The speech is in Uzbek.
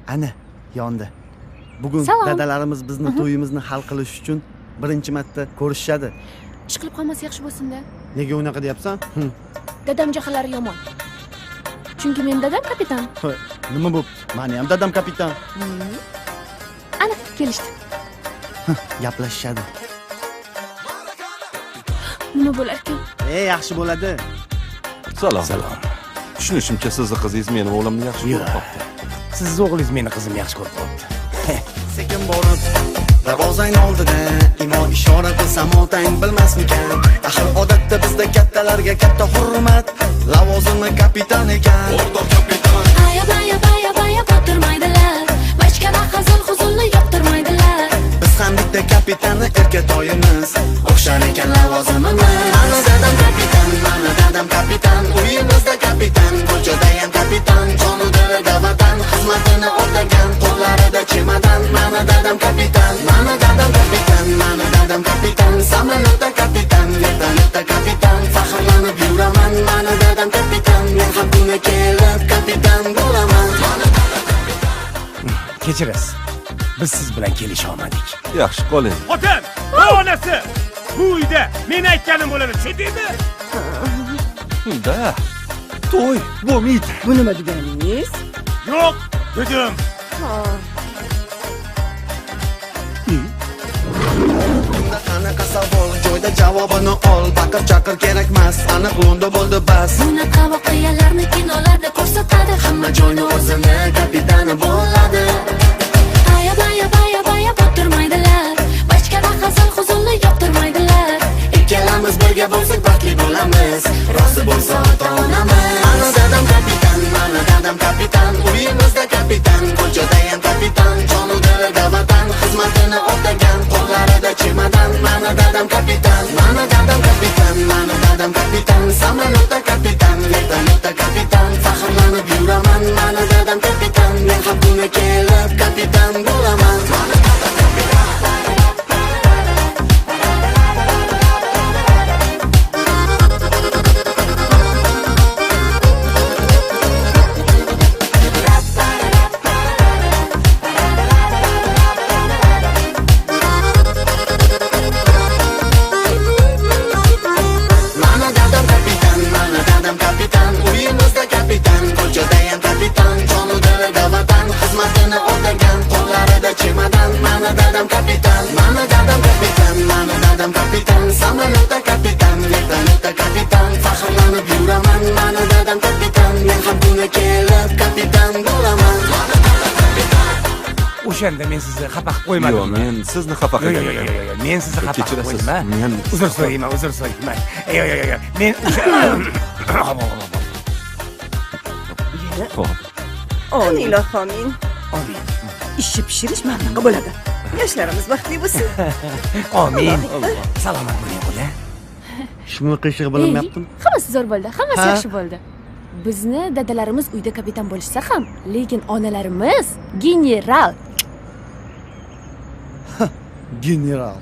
Ana, yondi. Bugun dadalarimiz bizni to'yimizni hal qilish uchun birinchi marta ko'rishishadi. Ish qilib qolmasa yaxshi bo'lsin-da. Nega unaqa deyapsan? Dadam jahllari yomon. Chunki men dadam kapitan. Nima bo'pti? Meni ham dadam kapitan. Ana, kelishdi. Gaplashishadi. Nima bo'larkan? Yaxshi bo'ladi. Salom. Salom. Tushunishimcha, sizni qizingiz meni o'g'limni yaxshi ko'rib qoldi. Sizni o'g'lingiz meni qizimni yaxshi ko'rib qoldi. Sekin borib darvozang oldida imo ishora qilsam otang bilmasmikan? Axir odatda bizda kattalarga katta hurmat, lavozimi kapitan ekan. O'rtoq kapitan. Aya baya baya baya botirmaydilar. Bachkana hazil huzulni yoqtirmaydilar. Biz ham bitta kapitanni erkatoyimiz, o'xshar ekan lavozimimiz. Mana dadam kapitan, mana dadam kapitan, uyimizda kapitan, ko'chada ham kapitan, jonu dilida vatan, xizmatini o'tagan, qo'llarida chemadan. Mana dadam kapitan, mana dadam kapitan, mana dadam kapitan, samolyotda kapitan, vertolyotda kapitan, faxrlanib yuraman. Mana dadam kapitan, men ham kuni kelib kapitan bo'laman. Kechirasiz. Biz siz bilan kelisha olmadik. Yaxshi qoling. Xotin, onasi bu uyda men aytganim bo'ladi, tushundingmi? Da. To'y bo'lmaydi. Bu nima deganingiz? Yo'q, dedim. Qanaqa savol, joyda javobini ol, baqir chaqir kerakmas, aniq lo'nda bo'ldi bas. Bunaqa voqealarni kinolarda ko'rsatadi. Hamma joyni o'zini kapitani bo'ladi. Aya baya baya baya botirmaydilar. Bachkana hazil huzulni yoqtirmaydilar. Ikkalamiz birga bo'lsak baxtli bo'lamiz, rozi bo'lsa ota-onamiz. Mana dadam kapitan, mana dadam kapitan, uyimizda kapitan, ko'chada ham kapitan, jonu dilida vatan, xizmatini o'tagan, qo'llarida chemadan. Mana dadam kapitan, mana dadam kapitan, mana dadam kapitan, samolyotda kapitan, vertolyotda kapitan, faxrlanib yuraman. Mana dadam kapitan, men ham kuni kelib kapitan bo'laman. Mana dadam kapitan. Mana dadam kapitan, mana dadam kapitan, uyimizda kapitan, ko'chada ham kapitan, jonu dilida vatan, xizmatini o'tagan, qo'llarida chemadan. Mana dadam kapitan, mana dadam kapitan, mana dadam kapitan, samolyotda kapitan, vertolyotda kapitan, faxrlanib yuraman. Mana dadam kapitan, men ham kuni kelib kapitan bo'laman. Mana dadam kapitan. O'shanda men sizni xafa qilib qo'ymadim. Yo'q, men sizni xafa Yo'q, yo'q, qilganman. yo'q, yo'q, men sizni xafa qilib Kechirasiz, qo'ydim, ha? men Uzr so'rayman, uzr so'rayman. Yo'q, yo'q, yo'q, men o'sha Hop, hop, hop, Xo'p. Amin. Ilohi amin. Amin. Ishni pishirish mana bunaqa bo'ladi. Yoshlarimiz baxtli bo'lsin. Amin. Salomat bo'ling, xola. Shuni qiyshig'i bilinmayaptimi? Hammasi zo'r bo'ldi, hammasi Ha? yaxshi bo'ldi. Bizni dadalarimiz uyda kapitan bo'lishsa ham, lekin onalarimiz general. General.